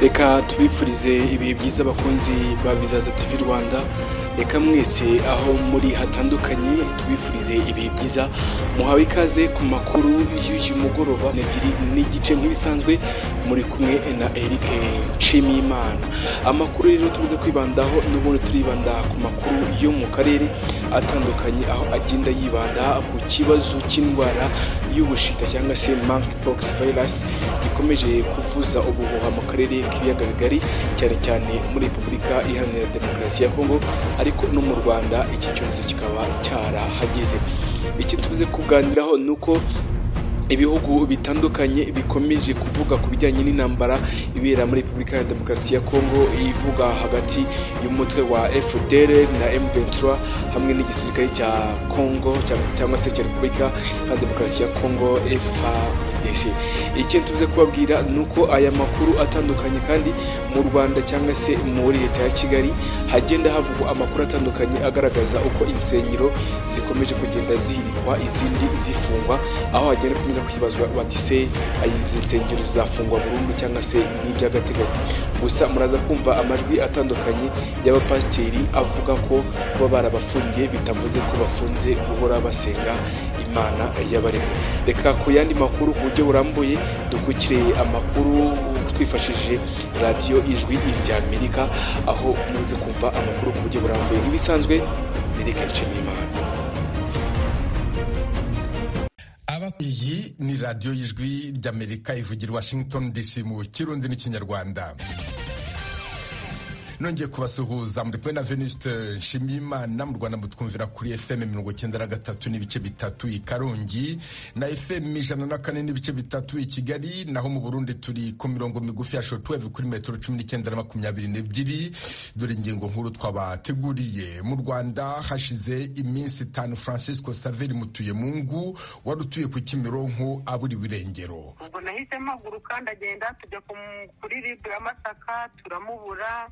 Reka tubifurize ibihe byiza abakunzi ba Bizaza TV Rwanda. Reka mwese aho muri hatandukanye tubifurize ibihe byiza. Muhawe ikaze ku makuru y'uyu mugoroba 2:15 nk'ibisanzwe, muri kumwe na Eric Nshimiyimana. Amakuru rero tubuze kwibandaho n'ubundi turibanda ku makuru yo mu karere atandukanye, aho agenda yibanda ku kibazo cy'indwara y'ubushita cyangwa se monkeypox virus gikomeje kuvuza ubuhuha mu karere k'ibiyaga bigari, cyane cyane muri Repubulika Iharanira Demokarasi ya Kongo, ariko no mu Rwanda iki cyorezo kikaba cyarahageze. Iki tubuze kuganiraho nuko ibihugu bitandukanye bikomeje kuvuga ku bijyanye n'intambara ibera muri Repubulika ya Demokarasi ya Kongo, ivuga hagati y'umutwe wa FDLR na M23 hamwe n'igisirikare cya Kongo cyangwa se cya Repubulika ya Demokarasi ya Kongo FARDC. Ikindi tubuze kubabwira nuko aya makuru atandukanye kandi mu Rwanda cyangwa se muri leta ya Kigali hagenda havugwa amakuru atandukanye agaragaza uko insengero zikomeje kugenda zihirikwa izindi zifungwa, aho hagenda gukomeza kwibazwa bati se izi nsengero zizafungwa burundu cyangwa se n'iby'agateganyo. Gusa muraza kumva amajwi atandukanye y'abapasiteri avuga ko kuba barabafungiye bitavuze ko bafunze guhora basenga Imana y'abaremye. Reka ku yandi makuru ku buryo burambuye dukurikire amakuru twifashishije radiyo Ijwi rya Amerika, aho muze kumva amakuru ku buryo burambuye nk'ibisanzwe. Eric Nshimiyimana. Iyi ni radiyo y'Ijwi ry'Amerika ivugira Washington DC mu Kirundi n'iKinyarwanda. Nongeye kubasuhuza muri kumwe na Venuste Nshimiyimana. Mu Rwanda mutwumvira kuri FM 93.3 i Karongi na FM 104.3 i Kigali, naho mu Burundi turi ku mirongo migufi ya shortwave kuri metero 19 na 22. Dore ingingo nkuru twabateguriye. Mu Rwanda hashize iminsi 5 Francisco Saveri Mutuyemungu wari utuye ku Kimironko aburiwe irengero. Ubwo nahise mpaguruka ndagenda tujya kuri RIB ya Masaka turamubura,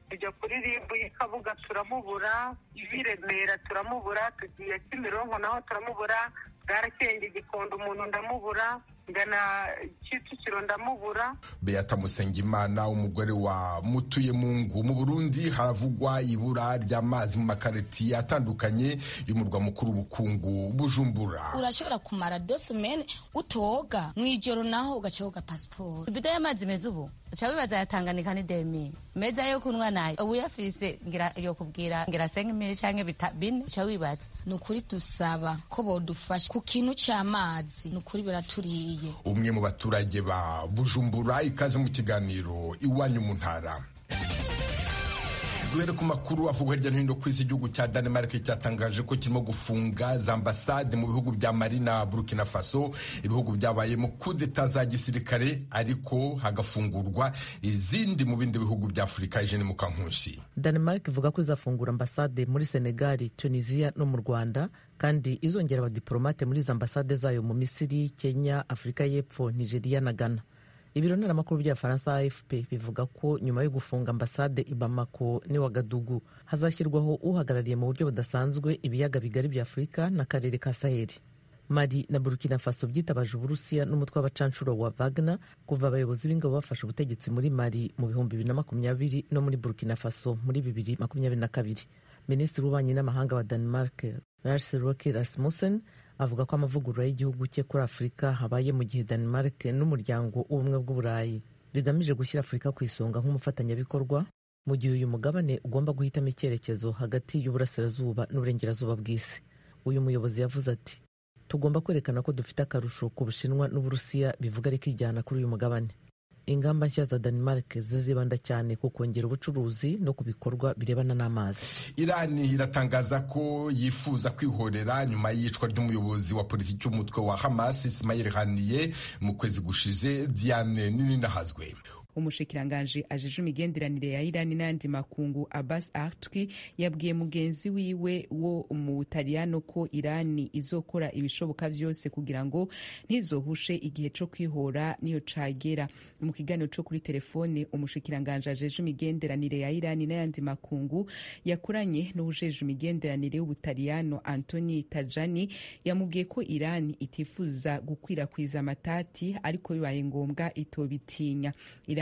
tujya kuri RIB y'Ikabuga turamubura, i Remera turamubura, tugiye Kimironko naho turamubura, Bwarakenge Gikondo umuntu ndamubura, ngana Kicukiro ndamubura. Beata Musengimana umugore wa Mutuyemungu. Mu Burundi haravugwa ibura ry'amazi mu makaritiye atandukanye y'umurwa mukuru w'ubukungu Bujumbura. Urashobora kumara 2 semaines utoga mwijoro naho ugacoga passport. Ibido y'amazi meza ubu uca wibaza ya Tanganyika ni 2000 meza yo kunywa nayo ubu yafise ngira yo kubwira ngira 5000 canke 4 uca wibaza. Nukuri tusaba ko bodufasha ku kintu c'amazi, nukuri biraturiye. Umwe mu baturage ba Bujumbura, ikaze mu kiganiro iwanyu mu ntara. Duhere ku makuru avugwa hirya no hino ku isi. Igihugu cya Denmark cyatangaje ko kirimo gufunga za ambasade mu bihugu bya Mali na Burkina Faso, ibihugu byabayemo kudeta za gisirikare, ariko hagafungurwa izindi mu bindi bihugu bya Afurika. Eugene Mukankusi. Denmark ivuga ko izafungura ambasade muri Senegal, Tunisia no mu Rwanda, kandi izongera abadiplomate muri za ambasade zayo mu Misiri, Kenya, Afurika y'Epfo, Nigeria na Ghana. Ibiro ntaramakuru by'Abafaransa AFP bivuga ko nyuma yo gufunga ambasade i Bamako n'i Ouagadougou hazashyirwaho uhagarariye mu buryo budasanzwe ibiyaga bigari bya Afurika n'akarere ka Saheli. Mali na Burkina Faso byitabaje Uburusiya n'umutwe w'abacanshuro wa Wagner kuva abayobozi b'ingabo bafashe ubutegetsi muri Mali mu 2020 no muri Burkina Faso muri 2022. Minisitiri w'ububanyi n'amahanga wa Denmark Lars Lokke Rasmussen avuga ko amavugurura y'igihugu cye kuri Afurika habaye mu gihe Denmark n'umuryango w'ubumwe bw'Uburayi bigamije gushyira Afurika ku isonga nk'umufatanyabikorwa, mu gihe uyu mugabane ugomba guhitamo icyerekezo hagati y'uburasirazuba n'uburengerazuba bw'isi. Uyu muyobozi yavuze ati: tugomba kwerekana ko dufite akarusho ku Bushinwa n'Uburusiya bivuga rikijyana kuri uyu mugabane. Ingamba nshya za Denmark zizibanda cyane ku kongera ubucuruzi no ku bikorwa birebana n'amazi. Irani iratangaza ko yifuza kwihorera nyuma y'iyicwa ry'umuyobozi wa politiki w'umutwe wa Hamas Ismail Haniyeh mu kwezi gushize. Diane Nininahazwe. Umushikiranganji ajeje imigenderanire ya Irani n'andi makungu Abbas Araghchi yabwiye mugenzi wiwe wo mu Butaliyano ko Irani izokora ibishoboka vyose kugira ngo ntizohushe igihe co kwihora niyo cagera. Mu kiganiro co kuri telefone umushikiranganji ajeje imigenderanire ya Irani n'ayandi makungu yakoranye n'uwujeje imigenderanire y'Ubutaliyano Antoni Tajani yamubwiye ko Irani itifuza gukwirakwiza amatati ariko bibaye ngombwa itobitinya.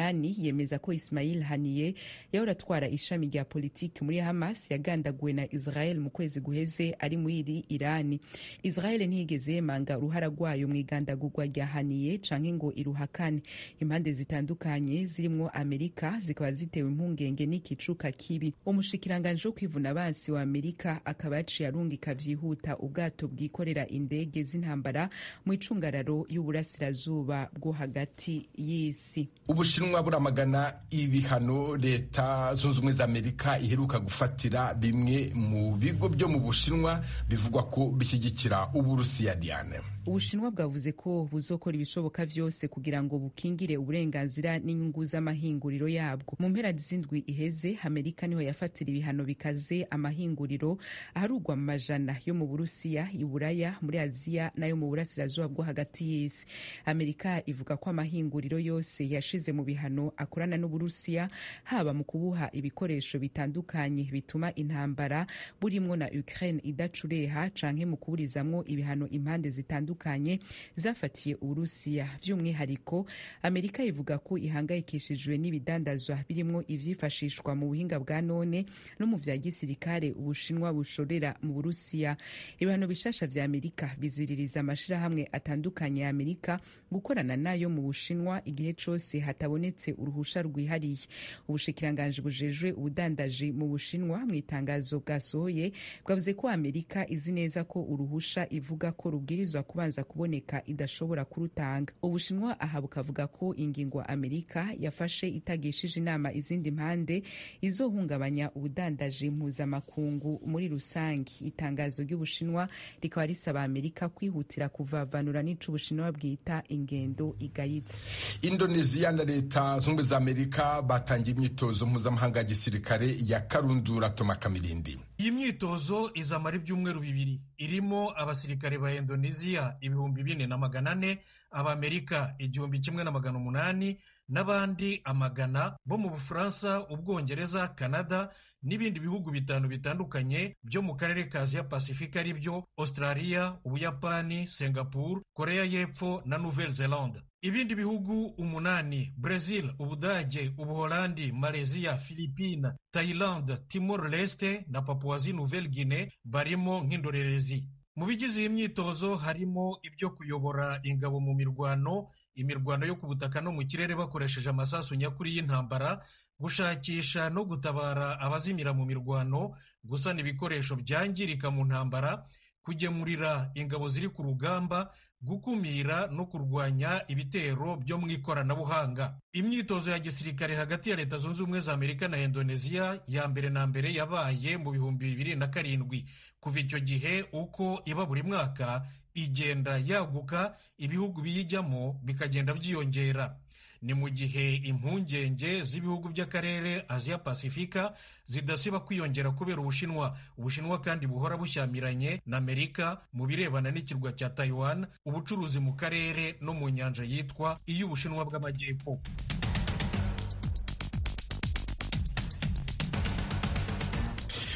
Irani yemeza ko Ismail Haniyeh yahora atwara ishami rya politiki muri Hamas yagandaguwe na Israel mu kwezi guheze ari muri Irani. Israel ntiyigeze yemanga uruhara rwayo mu igandagurwa rya Haniyeh canke ngo iruhakane. Impande zitandukanye zirimwo Amerika zikaba zitewe impungenge n'ikicuka kibi. Umushikiranganji wo kwivuna abansi wa Amerika akaba yaciye arungika vyihuta ubwato bwikorera indege z'intambara mu icungararo y'uburasirazuba bwo hagati y'isi. Ubushinwa buramagana ibihano Leta Zunze Ubumwe za Amerika iheruka gufatira bimwe mu bigo byo mu Bushinwa bivugwa ko bishyigikira Uburusiya. Diane, Ubushinwa bwavuze ko buzokora ibishoboka vyose kugira ngo bukingire uburenganzira n'inyungu z'amahinguriro yabwo. Mu mpera z'indwi iheze, Amerika niho yafatira ibihano bikaze amahinguriro aharugwa mu majana yo mu Burusiya, Iburaya, muri Aziya n'ayo mu burasirazuba bwo hagati y'isi. Amerika ivuga ko amahinguriro yose yashize mu bihano akorana n'Uburusiya, haba mu kubuha ibikoresho bitandukanye bituma intambara burimwo na Ukraine idacureha, canke mu kuburizamwo ibihano impande zitandukanye zafatiye Uburusiya. Vy'umwihariko, Amerika ivuga ko ihangayikishijwe n'ibidandazwa birimwo ivyifashishwa mu buhinga bwa none no mu vya gisirikare Ubushinwa bushorera mu Burusiya. Ibihano bishasha vya Amerika biziririza amashirahamwe atandukanye ya Amerika gukorana nayo mu Bushinwa igihe cose hatabonetse uruhusha rwihariye. Ubushikiranganji bujejwe ubudandaji mu Bushinwa mu itangazo bwasohoye bwavuze ko Amerika izi neza ko uruhusha ivuga ko rubwirizwa kubanza kuboneka idashobora kurutanga. Ubushinwa aha bukavuga ko ingingo Amerika yafashe itagishije inama izindi mpande izohungabanya ubudandaji mpuzamakungu muri rusange. Itangazo ry'Ubushinwa rikaba risaba Amerika kwihutira kuvavanura n'ico Ubushinwa bwita ingendo igayitse. Indonesia na Leta Zunze Ubumwe za Amerika batangiye imyitozo mpuzamahanga ya gisirikare ya Karundura. Toma Kamirindi. Iyi myitozo izamara ibyumweru 2, irimo abasirikare ba Indonesia 4,400, Abamerika 1,800 n'abandi amagana bo mu Bufaransa, Ubwongereza, Canada n'ibindi bihugu 5 bitandukanye byo mu karere ka Asia Pacific, ari byo Australia, Ubuyapani, Singapore, Korea y'Epfo na Nouvelle-Zelande. Ibindi bihugu 8, Brazil, Ubudage, Ubuholandi, Malaysia, Philippines, Thailand, Timor Leste na Papouasie Nouvelle-Guinée barimo nk'indorerezi. Mu bigize iyi myitozo harimo ibyo kuyobora ingabo mu mirwano, imirwano yo ku butaka no mu kirere bakoresheje amasasu nyakuri y'intambara, gushakisha no gutabara abazimira mu mirwano, gusana ibikoresho byangirika mu ntambara, kugemurira ingabo ziri ku rugamba, gukumira no kurwanya ibitero byo mu ikoranabuhanga. Imyitozo ya gisirikare hagati ya Leta Zunze Ubumwe za Amerika na Indonesia ya mbere na mbere yabaye mu 2007. Kuva icyo gihe uko iba buri mwaka igenda yaguka, ibihugu biyijyamo bikagenda byiyongera. Ni mu gihe impungenge z'ibihugu by'akarere Asia Pasifika zidasiba kwiyongera kubera Ubushinwa. Ubushinwa kandi buhora bushyamiranye na Amerika mu birebana n'ikirwa cya Taiwan, ubucuruzi mu karere no mu nyanja yitwa iy'Ubushinwa bw'Amajyepfo.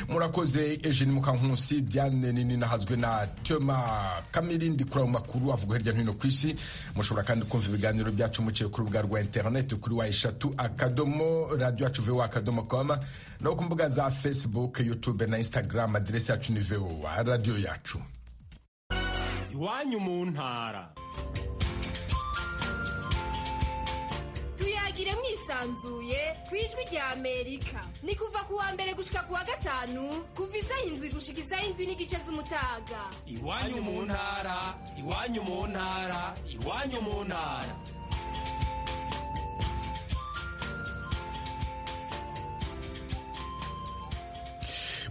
Murakoze Eugene Mukankusi, Diane Nini nahazwe na Toma Kamirindi kuri ayo makuru avuga hirya no hino ku isi. Mushobora kandi kumva ibiganiro byacu muciye ku rubuga rwa internet kuri w3 radio yacu voa.com no ku mbuga za Facebook, YouTube na Instagram. Aderesi yacu ni VOA radio yacu. Iwanyu mu ntara tuyagire mwisanzuye ku Ijwi rya Amerika. Ni kuva ku wa mbere gushika ku wa gatanu, kuva isaha 7 gushika isaha 7:30 z'umutaga. Iwanyu mu ntara, iwanyu mu ntara, iwanyu mu ntara.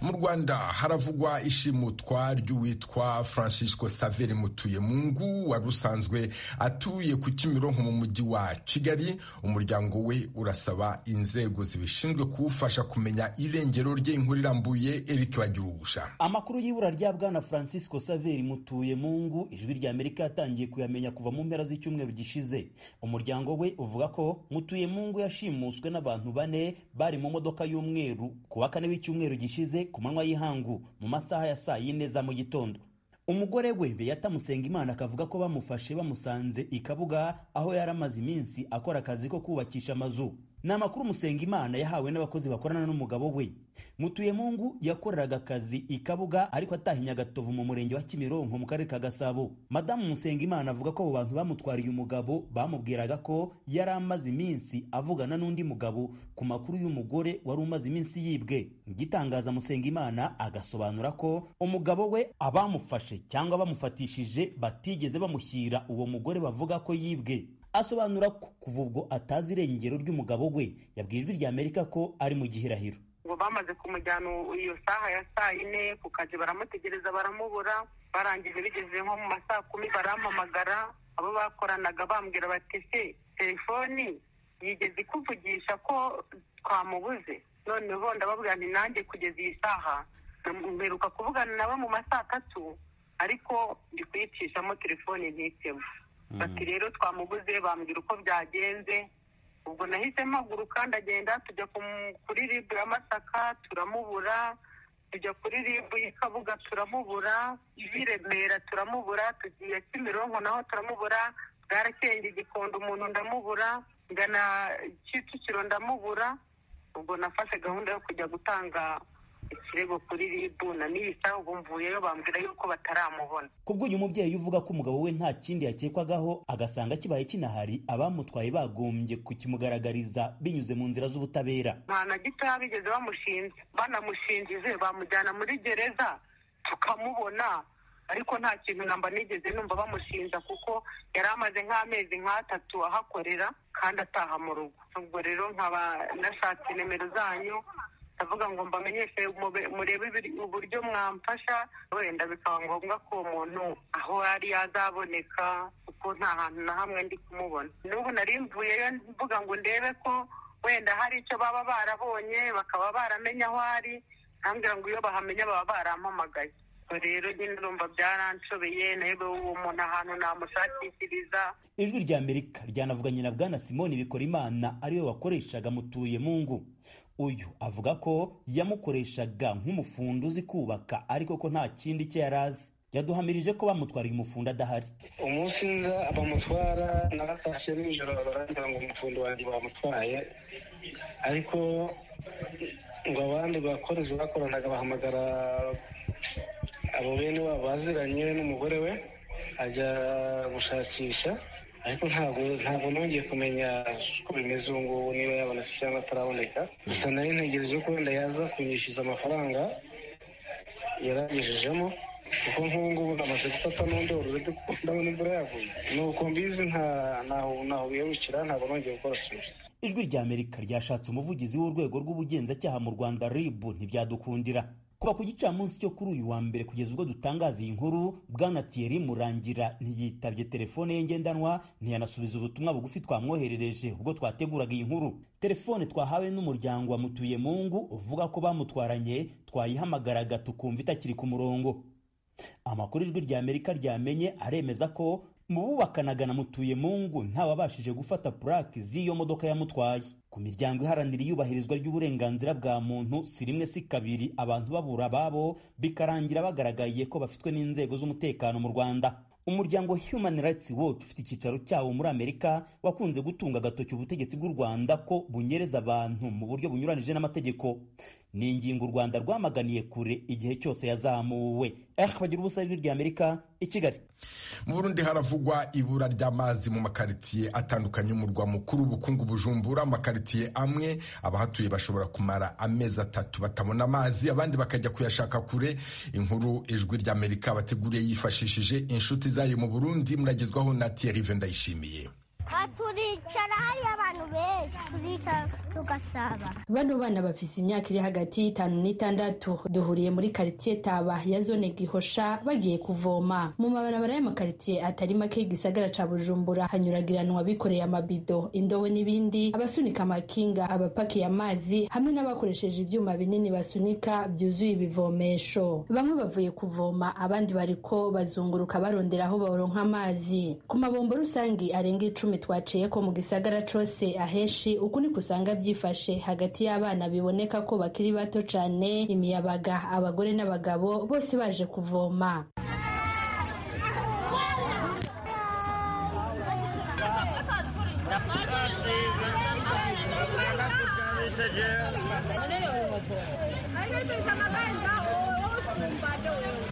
Mu Rwanda haravugwa ishimutwa ry'uwitwa Francisco Saveri Mutuyemungu wari usanzwe atuye ku Kimironko mu mujyi wa Kigali. Umuryango we urasaba inzego zibishinzwe kuwufasha kumenya irengero rye. Inkuru irambuye Eric Bagirugusha. Amakuru y'ibura rya bwana Francisco Saveri Mutuyemungu, Ijwi rya Amerika yatangiye kuyamenya kuva mu mpera z'icyumweru gishize. Umuryango we uvuga ko Mutuyemungu yashimuswe n'abantu 4 bari mu modoka y'umweru ku wa kane w'icyumweru gishize ku manywa y'ihangu mu masaha ya saa 4 za mu gitondo. Umugore we Beata Musengimana akavuga ko bamufashe bamusanze i Kabuga aho yari amaze iminsi akora akazi ko kubakisha amazu. Ni amakuru Musengimana yahawe n'abakozi bakorana n'umugabo we. Mutuyemungu yakoreraga akazi i Kabuga ariko ataha i Nyagatovu mu murenge wa Kimironko mu karere ka Gasabo. Madamu Musengimana avuga ko abo bantu bamutwariye umugabo bamubwiraga ko yari amaze iminsi avugana n'undi mugabo ku makuru y'umugore wari umaze iminsi yibwe. Igitangaza Musengimana agasobanura ko umugabo we abamufashe cyangwa bamufatishije batigeze bamushyira uwo mugore bavuga ko yibwe. Asobanura ko kuva ubwo atazi irengero ry'umugabo we. Yabwiye Ijwi rya Amerika ko ari mu gihirahiro. Ngo bamaze kumujyana iyo saha ya saa 4 ku kazi, baramutegereza baramubura. Barangije bigeze nko mu masaa 10 barampamagara, abo bakoranaga bambwira bati se telefoni yigeze ikuvugisha ko twamubuze? Noneho ndababwira nti nanjye kugeza iyi saha mperuka kuvugana nabo mu masaa 3, ariko ndi kuyicishamo telefoni ntitemo. Bati rero twamubuze, bambwira uko byagenze. Ubwo nahise mpaguruka ndagenda tujya kuri RIB ya Masaka turamubura, tujya kuri RIB y'i Kabuga turamubura, i Remera turamubura, tugiye Kimironko naho turamubura, Bwarakenge Gikondo umuntu ndamubura, ngana Kicukiro ndamubura. Ubwo nafashe gahunda yo kujya gutanga ikirego kuri RIB na n'iyi saha ubu mvuyeyo bambwira yuko bataramubona. Kubwo uyu mubyeyi uvuga ko umugabo we nta kindi yakekwagaho, agasanga kibaye kinahari abamutwaye bagombye kukimugaragariza binyuze mu nzira z'ubutabera. Nta na gitoya bigeze bamushinja, banamushinjije bamujyana muri gereza tukamubona, ariko nta kintu namba nigeze numva bamushinja kuko yari amaze nk'amezi nk'atatu ahakorera kandi ataha mu rugo. Ubwo rero nkaba nashatse nimero zanyu ndavuga ngo mbamenyeshe murebe uburyo mwamfasha, wenda bikaba ngombwa ko uwo muntu aho yari yazaboneka kuko nta hantu na hamwe ndi kumubona. N'ubu nari mvuyeyo mvuga ngo ndebe ko wenda hari icyo baba barabonye bakaba baramenya aho ari, nkambwira ngo iyo bahamenya baba barampamagaye. Rero nyine urumva byaranshobeye, nawe uwo muntu ahantu namushakishiriza. Ijwi rya Amerika ryanavuganye na Bwana Simoni Bikorimana ariwe wakoreshaga Mutuyemungu. Uyu avuga ko yamukoreshaga nk'umufundi uzi kubaka ariko ko nta kindi cye yari azi. Yaduhamirije ko bamutwariye umufundi adahari. Umunsi nza bamutwara naratashye nijoro barangira ngo umufundi wanjye bamutwaye, ariko ngo abandi bakozi bakoranaga bahamagara abo bene wabo baziranye n'umugore we ajya gushakisha, ariko ntabwo nongeye kumenya uko bimeze ubu ngubu niba yabonetse cyangwa ataraboneka. Gusa nari ntegereje ko wenda yaza kunyishyuza amafaranga yaragejejemo, kuko nk'ubu ngubu namaze gufata n'undi already kuko ndabona imvura yaguye. Nuko mbizi ntaho bihemukira, ntabwo nongeye gukora suri. Ijwi rya Amerika ryashatse umuvugizi w'urwego rw'ubugenzacyaha mu Rwanda RIB ntibyadukundira. Kuva ku gicamunsi cyo kuri uyu wa mbere kugeza ubwo dutangaza iyi nkuru, Bwana Thierry Murangira ntiyitabye telefone ye ngendanwa, ntiyanasubiza ubutumwa bugufi twamwoherereje ubwo twateguraga iyi nkuru. Telefone twahawe n'umuryango wa Mutuyemungu uvuga ko bamutwaranye twayihamagaraga tukumva itakiri ku murongo. Amakuru Ijwi rya Amerika ryamenye aremeza ko mu bubakanaga na Mutuyemungu ntawabashije gufata purake z'iyo modoka yamutwaye. Ku miryango iharanira iyubahirizwa ry'uburenganzira bwa muntu, si rimwe si kabiri abantu babura ababo bikarangira bagaragaye ko bafitwe n'inzego z'umutekano mu Rwanda. Umuryango Human Rights Watch ufite icyicaro cyawo muri Amerika wakunze gutunga agatoki ubutegetsi bw'u Rwanda ko bunyereza abantu mu buryo bunyuranije n'amategeko. Ni ingingo u Rwanda rwamaganiye kure igihe cyose yazamuwe. Bagira ubusa, Ijwi rya Amerika i Kigali. Mu Burundi haravugwa ibura ry'amazi mu makaritiye atandukanye y'umurwa mukuru ubukungu Bujumbura. Amakaritiye amwe abahatuye bashobora kumara amezi 3 batabona amazi, abandi bakajya kuyashaka kure. Inkuru Ijwi rya Amerika bateguriye yifashishije inshuti zayo mu Burundi, muragezwaho na Thierry Vendayishimiye. Turicara hariya abantu benshi, turicara tugasaba. Bano bana bafise imyaka iri hagati y'5 n'6 duhuriye muri karitiye Taba ya zone Gihosha bagiye kuvoma. Mu mabarabara y'amakaritiye atari make y'igisagara ca Bujumbura hanyuragiranwa bikoreye amabido, indobo n'ibindi, abasunika amakinga, abapakiye amazi hamwe n'abakoresheje ivyuma binini basunika byuzuye ibivomesho. Bamwe bavuye kuvoma, abandi bariko bazunguruka barondera aho baronka amazi. Ku mabombo rusangi arenga 10 twaciye ko mu gisagara cose aheshi uku niko usanga byifashe hagati y'abana biboneka ko bakiri bato cane, imiyabaga, abagore n'abagabo bose baje kuvoma.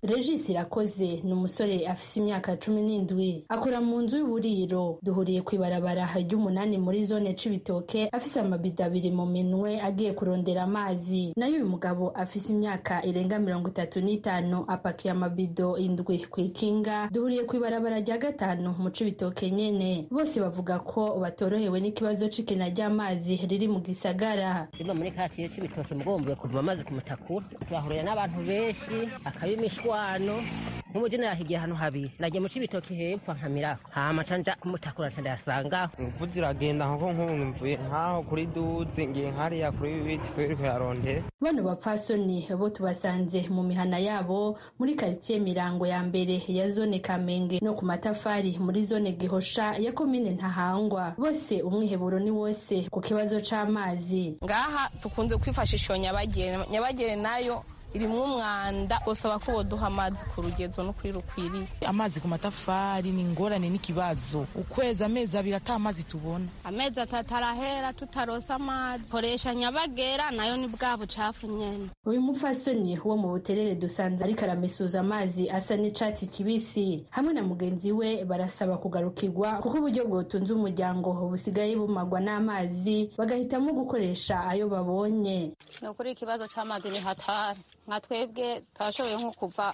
Regis Irakoze ni umusore afise imyaka 17, akora mu nzu y'uburiro. Duhuriye kw'ibarabara ry'umunani muri zone Cibitoke, afise amabido abiri mu minwe agiye kurondera amazi. Nayo uyu mugabo afise imyaka irenga 35 apakiye amabido 7 kw'ikinga. Duhuriye kw'ibarabara rya 5 mu Cibitoke nyene. Bose bavuga ko batorohewe n'ikibazo c'ikena ry'amazi riri mu gisagara. Simba muri katiye Cibitoke mugombuye kuvoma amazi ku Mutakura, tuhahurira n'abantu benshi akabimishwa nk'ubu jene yahigiye ahantu habiri, nagiye mu Cibitoki hepfo nkamirako, hama ca nja kumutakura nca ndayasangaho. Imvu ziragenda nko nk'ubu mvuye nkaho kuri duzi ngiye nkariya kuri bibiti kubera kuyarondera. Bano bapfasoni bo tubasanze mu mihana yabo muri quartier Mirango ya mbere ya zone Kamenge no ku Matafari muri zone Gihosha ya komine Ntahangwa. Bose umwiheburo ni wose ku kibazo c'amazi. Ngaha tukunze kwifashisha Nyabagere, Nyabagere nayo irimwo umwanda, usaba ko boduha amazi ku rugezo no kuri rukwiriye. Amazi ku Matafari ni ingorane n'ikibazo, ukwezi amezi abiri ata amazi tubona. Amezi atatu arahera tutarosa amazi, koresha Nyabagera nayo ni bwa bucafu nyene. Uyu mupfasoni wo mu Buterere dusanze ariko aramesuza amazi asa n'icatsi kibisi hamwe na mugenzi we, barasaba kugarukirwa kuko uburyo bwotunze umuryango busigaye bumagwa n'amazi, bagahitamo gukoresha ayo babonye. Ni ukuri ikibazo c'amazi ni hatari, nka twebwe twashoboye nko kuva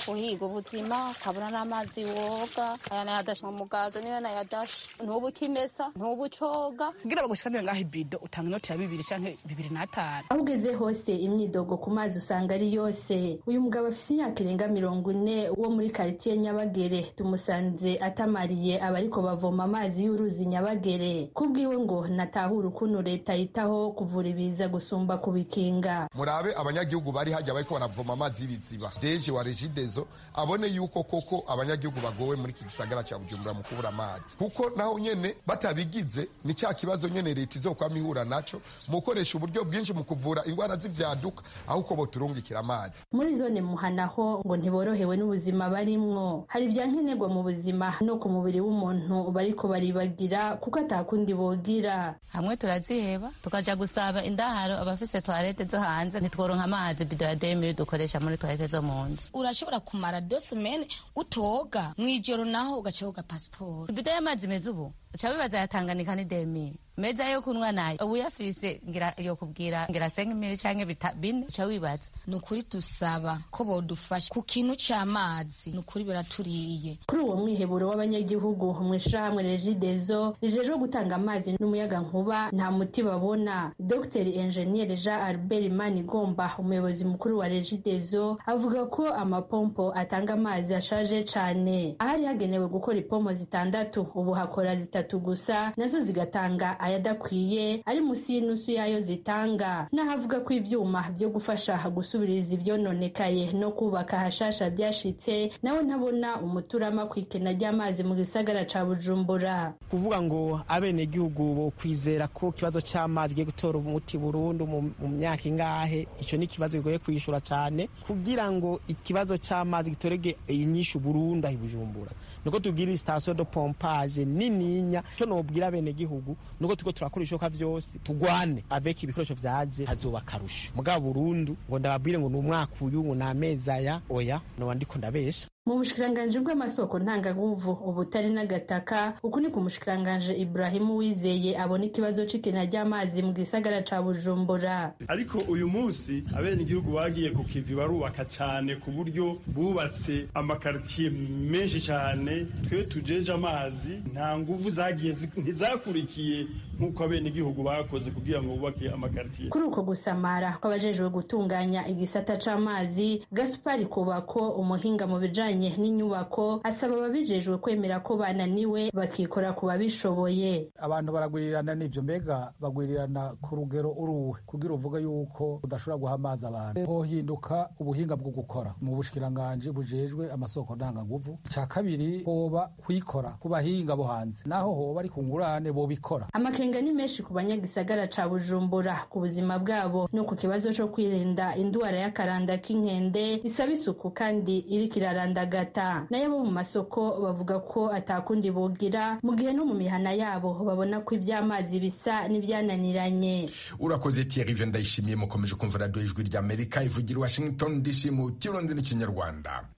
uhiga ubuzima ukabura n'amazi woga, aya nayadashe mu mugazo niyo nayadashe, ntubu ukimesa ntubu ucoga. Kugira bagushikanire ngaho ibido utanga inoti ya 2 canke 2.5. Aho ugeze hose imyidogo ku mazi usanga ari yose. Uyu mugabo afise imyaka irenga 40 wo muri quartier Nyabagere tumusanze atamariye abariko bavoma amazi y'uruzi Nyabagere. Kubwiwe ngo natahura ukuntu leta yitaho kuvura ibiza gusumba kubikinga. Murabe abanyagihugu bari hajya bariko baravoma amazi y'ibiziba, deje wa Regideso abone yuko koko abanyagihugu bagowe muri iki gisagara ca Bujumbura mu kubura amazi, kuko naho nyene batabigize ni cya kibazo nyene leta izokwama ihura naco mu gukoresha uburyo bwinshi mu kuvura ingwara z'ivyaduka, aho uko boturungikira amazi. Muri zone Muhanaho ngo ntiborohewe n'ubuzima barimwo, hari ibyankenerwa mu buzima no ku mubiri w'umuntu bariko baribagira kuko atakundi bogira. Hamwe turaziheba tukaja gusaba indaharo abafise toilette zo hanze, ntitworonka amazi bido ya demiri dukoresha muri toilette zo mu nzu. Urashobora kumara 2 semaines utoga, mwijoro naho ugaca woga passport. Ibido y'amazi meza ubu uca wibaza ya Tanganyika ni 2000, meza yo kunywa nayo ubu yafise ngira yo kubwira ngira 5000 canke 4 uca wibaza. Ni ukuri dusaba ko bodufasha ku kintu c'amazi, ni ukuri biraturiye. Kuri uwo mwiheburo w'abanyagihugu mw'ishirahamwe Regideso rijejwe gutanga amazi n'umuyaga nkuba nta muti babona. Dr Engineer Jean Albert Manigomba, umuyobozi mukuru wa Regideso, avuga ko amapompo atanga amazi ashaje cane. Ahari hagenewe gukora ipompo 6 ubu hakora 3 gusa, nazo zigatanga ayadakwiye ari musi y'inusu yayo zitanga. N'ahavuga ko ivyuma byo gufasha gusubiriza ivyononekaye no kubaka hashasha byashitse, nawe ntabona umuturama kwikena ry'amazi mu gisagara ca Bujumbura. Kuvuga ngo abenegihugu bo kwizera ko ikibazo c'amazi giye gutora umuti burundu mu myaka ingahe, ico ni ikibazo kigoye kwishura cane. Kugira ngo ikibazo c'amazi gitorege inyishu burundu aho i Bujumbura, nuko tugira station de pompage nininya. Ico nobwira abenegihugu nuko tuko turakora ishoka vyose tugwane avec ibikoresho vyaje hazoba karusho. Mugabo burundu ngo ndababwire ngo ni umwaka uyu ngo n'amezi aya, oya no ndiko ndabesha. Mu bushikiranganji bw'amasoko ntanganguvu ubutare n'agataka, uku ni ku mushikiranganji Ibrahim Uwizeye abona ikibazo c'ikena ry'amazi mu gisagara ca Bujumbura. Ariko uyu munsi abenegihugu bagiye ku kivi barubaka cane ku buryo bubatse amakartier menshi cane. Twe tujeje amazi nta nguvu zagiye ntizakurikiye nk'uko abenegihugu bakoze kugira ngo bubake amakartier. Kuri uko gusamara kw'abajejwe gutunganya igisata c'amazi, Gaspari Kubako, umuhinga mu bijanye n'inyubako, asaba ababijejwe kwemera ko bananiwe bakikora ku babishoboye. Abantu baragwirirana n'ivyo, mbega bagwirirana ku rugero uruwe kugira uvuge yuko udashobora guha amazi abantu. Hohinduka ubuhinga bwo gukora mu bushikiranganji bujejwe amasoko ndanganguvu. Ica kabiri hoba kwikora ku bahinga bo hanze, naho hoba ari ku ngurane bobikora. Amakenga ni menshi ku banyagisagara ca Bujumbura ku buzima bwabo no ku kibazo co kwirinda indwara y'akaranda k'inkende isaba isuku kandi iriko iraranda gusaragata. Nayo abo mu masoko bavuga ko atakundi bogira mu gihe no mu mihana yabo babona ko iby'amazi bisa n'ibyananiranye. Urakoze Thierry Ndayishimiye. Mukomeje kumva radiyo Ijwi ry'Amerika ivugira Washington DC mu Kirundi n'Ikinyarwanda.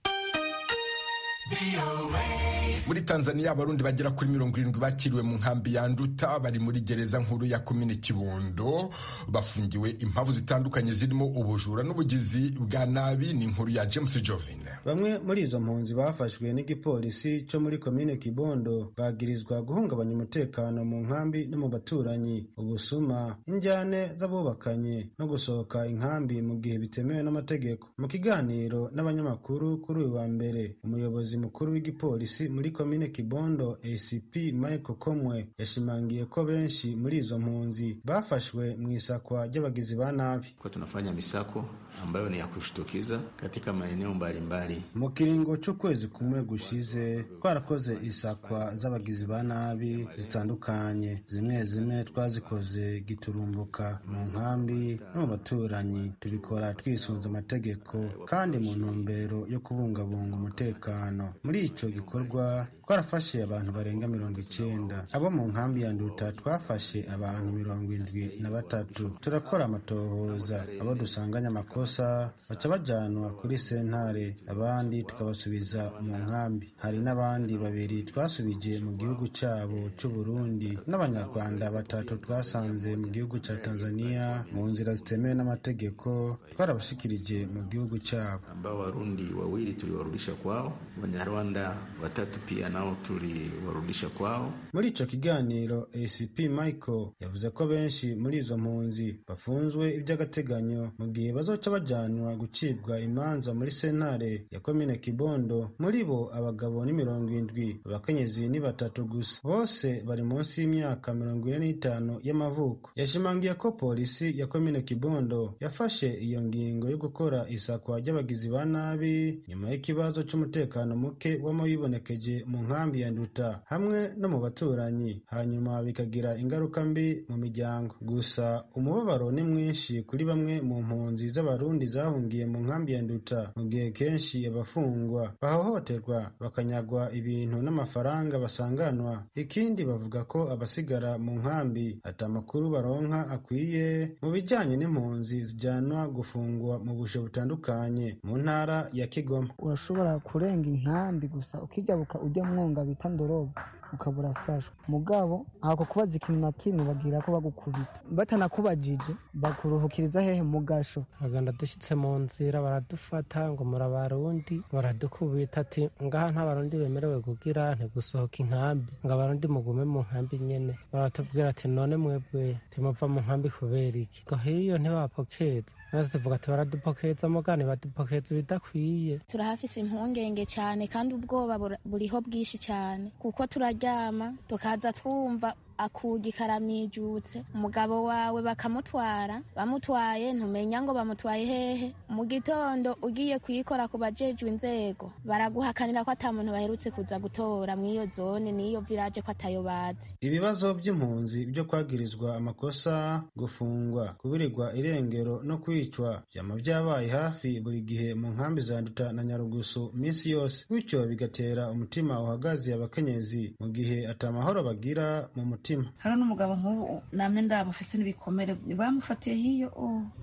Muri Tanzania, Abarundi bagera kuri 70 bakiriwe mu nkambi ya Nduta bari muri gereza nkuru ya komine Kibondo, bafungiwe impamvu zitandukanye zirimo ubujura n'ubugizi bwa nabi. Ni inkuru ya James Jovin. Bamwe muri izo mpunzi bafashwe n'igipolisi cyo muri komine Kibondo bagirizwa guhungabanya umutekano mu nkambi no mu baturanyi, ubusuma, injyane z'abubakanye no gusohoka inkambi mu gihe bitemewe n'amategeko. Mu kiganiro n'abanyamakuru kuri uyu wa mbere, umuyobozi mukuru w'igipolisi muri komine Kibondo ACP Michael Komwe yashimangiye ko benshi muri izo mpunzi bafashwe mu isakwa ry'abagizi ba nabi. Kwa tunafanya misako ambayo ni ya kushtukiza katika maeneo mbalimbali. Mu kiringo c'ukwezi kumwe gushize twarakoze isakwa z'abagizi ba nabi zitandukanye, zimwe zimwe twazikoze giturumbuka mu nkambi no mu baturanyi, tubikora twisunze amategeko kandi mu ntumbero yo kubungabunga umutekano. Muri ico gikorwa twarafashe abantu barenga 90. Abo mu nkambi ya Nduta twafashe abantu 73. Turakora amatohoza, abo dusanganye amakosa baca bajanwa kuri sentare, abandi tukabasubiza mu nkambi. Hari n'abandi 2 twasubije mu gihugu cyabo c'u Burundi, n'Abanyarwanda 3 twasanze mu gihugu ca Tanzania mu nzira zitemewe n'amategeko, twarabashikirije mu gihugu cyabo. Ambao Warundi 2 tuliwarudisha kwao, Wanyarwanda 3 pia nao tuliwarudisha kwao. Muri ico kiganiro ACP Michael yavuze ko benshi muri izo mpunzi bafunzwe iby'agateganyo mu gihe bazoca bajanwa gucibwa imanza muri sentare ya komine Kibondo. Muri bo abagabo ni 70, abakenyezi ni 3 gusa, bose bari munsi y'imyaka 45 y'amavuko. Yashimangiye ko polisi ya komine Kibondo yafashe iyo ngingo yo gukora isakwa ry'abagizi ba nabi nyuma y'ikibazo c'umutekano muke w'amayibonekeje mu nkambi ya Nduta hamwe no mu baturanyi, hanyuma bikagira ingaruka mbi mu miryango. Gusa umubabaro ni mwinshi kuri bamwe mu mpunzi z'Abarundi zahungiye mu nkambi ya Nduta, mu gihe kenshi abafungwa bahohoterwa bakanyagwa ibintu n'amafaranga basanganwa. Ikindi bavuga ko abasigara mu nkambi ata makuru baronka akwiye mu bijyanye n'impunzi zijyanwa gufungwa mu busho butandukanye mu ntara ya Kigoma. Urashobora kurenga inkambi gusa ukijabuka ujya mwonga bita ndorobo ukaba urafashwe, mugabo ako kubaza ikintu na kimwe bagira ko bagukubita batanakubajije bakuruhukiriza hehe mu gasho. Baganda dushitse mu nzira baradufata ngo muri Abarundi, baradukubita ati ngaha nta Barundi bemerewe kugira ntigusohoka inkambi, ngo Abarundi mugume mu nkambi nyene. Baratubwira ati none mwebwe timuva mu nkambi kubera iki? Ngo hiyo ntibapokeza. Natwe tuvuga ati baradupokeza mugani badupokeza ibidakwiye. Turahafise impungenge cyane kandi ubwoba buriho bwinshi cyane, kuko turaryama tukaza twumva akugi karamijutse, umugabo wawe bakamutwara, bamutwaye ntumenya ngo bamutwaye hehe. Mu gitondo ugiye kuyikora ku bajejwe inzego baraguhakanira ko ata muntu baherutse kuza gutora mw'iyo zone n'iyo village ko atayo bazi. Ibibazo by'impunzi byo kwagirizwa amakosa, gufungwa, kubirirwa irengero no kwicwa byama byabaye hafi buri gihe mu nkambi za Nduta na Nyarugusu minsi yose, bityo bigatera umutima uhagaze abakenyezi mu gihe atamahoro bagira mu mutima. Hari n'umugabo nk'ubu namwe ndabo afise n'ibikomere, bamufatiye hiyo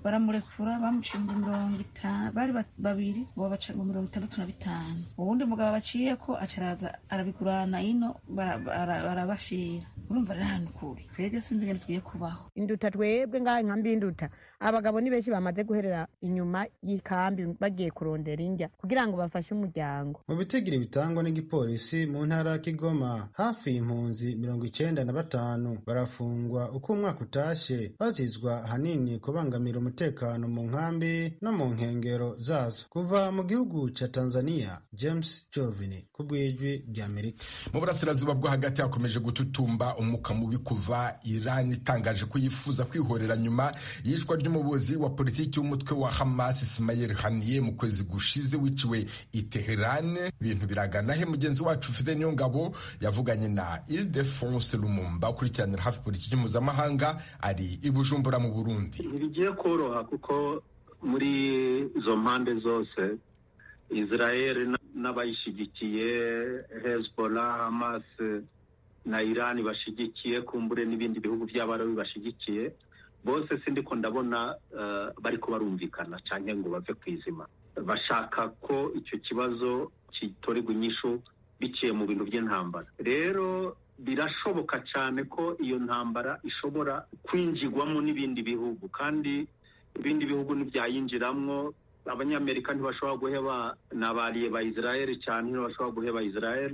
baramurekura, bamuciye ngo 50, bari babiri bo baca ngo 65. Uwundi mugabo baciye ko acaraza arabigurana ino barabashira. Urumva ari ahantu kure, twebwe sinzi ingene tugiye kubaho. Induta twebwe ngaha inkambi y'Induta, abagabo ni benshi bamaze guherera inyuma y'ikambi bagiye kurondera indya kugira ngo bafashe umuryango. Mu bitigiri bitangwa n'igipolisi mu ntara ya Kigoma, hafi impunzi 95 barafungwa uko umwaka utashe, bazizwa ahanini kubangamira umutekano mu nkambi no mu nkengero zazo. Kuva mu gihugu ca Tanzania, James Jovini ku bw'Ijwi ry'Amerika. Mu burasirazuba bwo hagati hakomeje gututumba umuka mubi kuva Iran itangaje ko yifuza kwihorera nyuma yicwa ry'umuyobozi wa politiki w'umutwe wa Hamas Ismail Haniyeh mu kwezi gushize wiciwe i Tehran. Ibintu biragana he? Mugenzi wacu Fide Niyongabo yavuganye na Ildefonse Lumumba ukurikiranira hafi politiki mpuzamahanga ari i Bujumbura mu Burundi. Ntibigiye koroha kuko muri izo mpande zose Israel n'abayishigikiye, Hezbollah, Hamas na Iran bashigikiye, kumbure n'ibindi bihugu by'Abarabu bashigikiye, bose sindiko ndabona bariko barumvikana canke ngo bave ku izima. Bashaka ko icyo kibazo kitorerwa inyishu biciye mu bintu by'intambara. Rero birashoboka cyane ko iyo ntambara ishobora kwinjirwamo n'ibindi bihugu, kandi ibindi bihugu ntibyayinjiramwo. Abanyamerika ntibashobora guheba n'abariye ba Israel cyane, ntibashobora guheba Israel,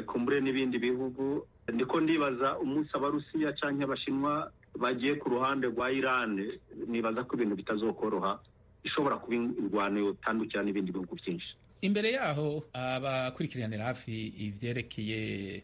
kumbure n'ibindi bihugu. Ndiko ndibaza umunsi Abarusiya canke Abashinwa bagiye ku ruhande rwa Iran, nibaza ko ibintu bitazokoroha, ishobora kuba ingwano yotandukira n'ibindi bihugu byinshi. Imbere yaho abakurikiranira hafi ivyerekeye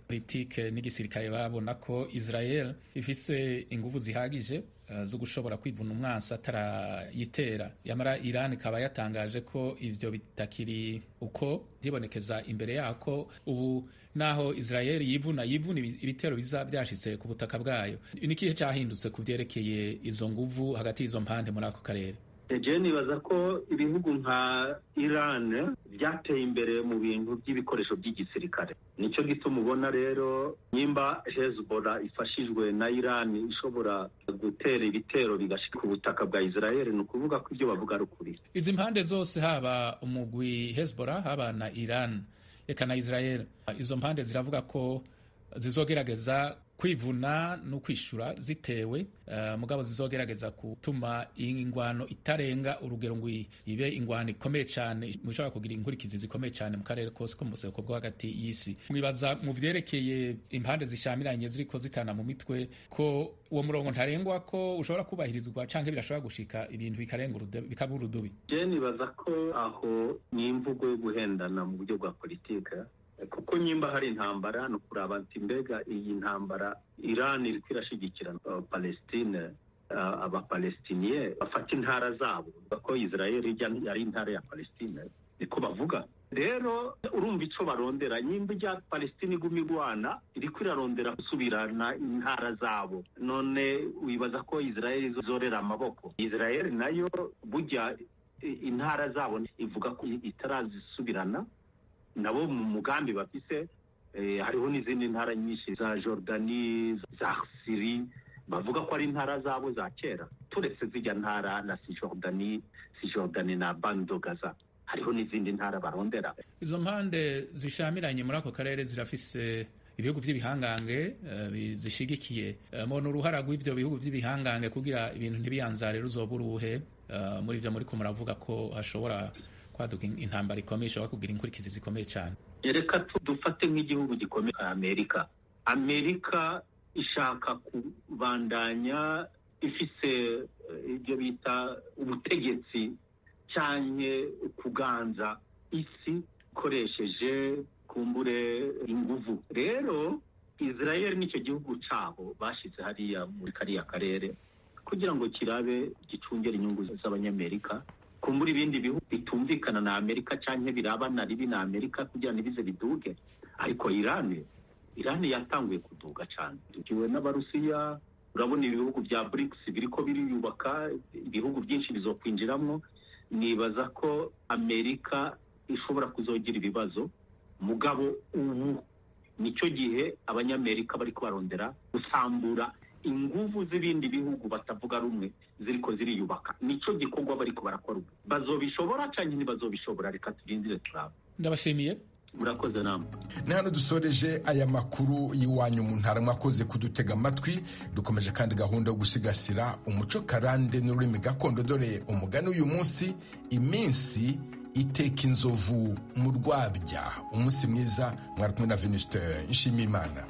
politike n'igisirikare babona ko Israel ifise inguvu zihagije zo gushobora kwivuna umwansi atarayitera, yamara Iran ikaba yatangaje ko ivyo bitakiri uko vyibonekeza imbere yako. Ubu naho Israel yivuna ibitero biza vyashitse ku butaka bwayo. Ni ikihe cahindutse ku vyerekeye izo nguvu hagati y'izo mpande muri ako karere? Je nibaza ko ibihugu nka Iran byateye imbere mu bintu by'ibikoresho by'igisirikare. Nicyo gituma ubona rero nimba Hezbollah ifashijwe na Iran ishobora gutera ibitero bigashika ku butaka bwa Israel, ni ukuvuga ko ibyo bavuga ari ukuri. Izi mpande zose, haba umugwi Hezbollah, haba na Iran eka na Israel, izo mpande ziravuga ko zizogerageza kwivuna no kwishura zitewe, mugabo zizogerageza gutuma ingwano itarenga urugero ngo ibe ingwano ikomeye cyane mushobora kugira inkurikizi zikomeye cyane mu karere kose ko mu buseruko bwo hagati y'isi. Mwibaza mu vyerekeye impande zishamiranye ziriko zitana mu mitwe ko uwo murongo ntarengwa ko ushobora kubahirizwa, canke birashobora gushika ibintu bikarenga bikaba urudubi? Je nibaza ko aho ni imvugo yo guhendana mu buryo bwa politike, kuko nyimba hari intambara no kuraba nti mbega iyi ntambara Iran iriko irashigikira Palestine, abapalestiniye bafata intara zabo, ko Israel ijya ari intara ya Palestine niko bavuga. Rero urumva ico barondera, nyimba ijya Palestine iguma igwana iriko irarondera gusubirana intara zabo, none wibaza ko Israel izorera amaboko? Israel nayo burya intara zabo ivuga ko itarazisubirana nabo mu mugambi bafise. Hariho n'izindi ntara nyinshi za Jordani, za Syrie bavuga ko ari intara zabo za kera, turetse zijya ntara na Cisjordani na Bando Gaza, hariho n'izindi ntara barondera. Izo mpande zishamiranye muri ako karere zirafise ibihugu vy'ibihangange bizishigikiye. Mubona uruhara rw'ivyo bihugu vy'ibihangange kugira ibintu ntibiyanzare ruzoba uruhe muri ivyo muriko muravuga ko hashobora kwaduka intambara ikomeye ishobora kugira inkurikizi zikomeye cyane? Reka dufate nk'igihugu gikomeye Amerika. Amerika ishaka kubandanya ifise ibyo bita ubutegetsi canke kuganza isi ikoresheje kumbure inguvu. Rero Israel nicyo gihugu cabo bashize hariya muri kariya karere kugira ngo kirabe gicungere inyungu z'Abanyamerika, kumbura ibindi bihugu bitumvikana na Amerika canke birabana ribi na Amerika kugira ntibize biduge. Ariko Iran yatanguye kuduga cane tukiwe n'Abarusiya. Urabona ibihugu bya BRICS biriko biriyubaka, ibihugu byinshi bizokwinjiramwo. Nibaza ko Amerika ishobora kuzogira ibibazo, mugabo ubu nicyo gihe Abanyamerika bariko barondera gusambura inguvu z'ibindi bihugu batavuga rumwe ziriko ziriyubaka. Nico gikorwa bariko barakora ubu. Bazobishobora canke ntibazobishobora? Reka turindire turabe. Ndabashimiye, murakoze namwe. Ni hano dusoreje aya makuru y'iwanyu mu ntara. Mwakoze kudutega amatwi. Dukomeje kandi gahunda yo gusigasira umuco karande n'ururimi gakondo. Dore umugani uyu munsi: iminsi iteka inzovu mu rwabya. Umunsi mwiza, mwari kumwe na Venuste Nshimiyimana.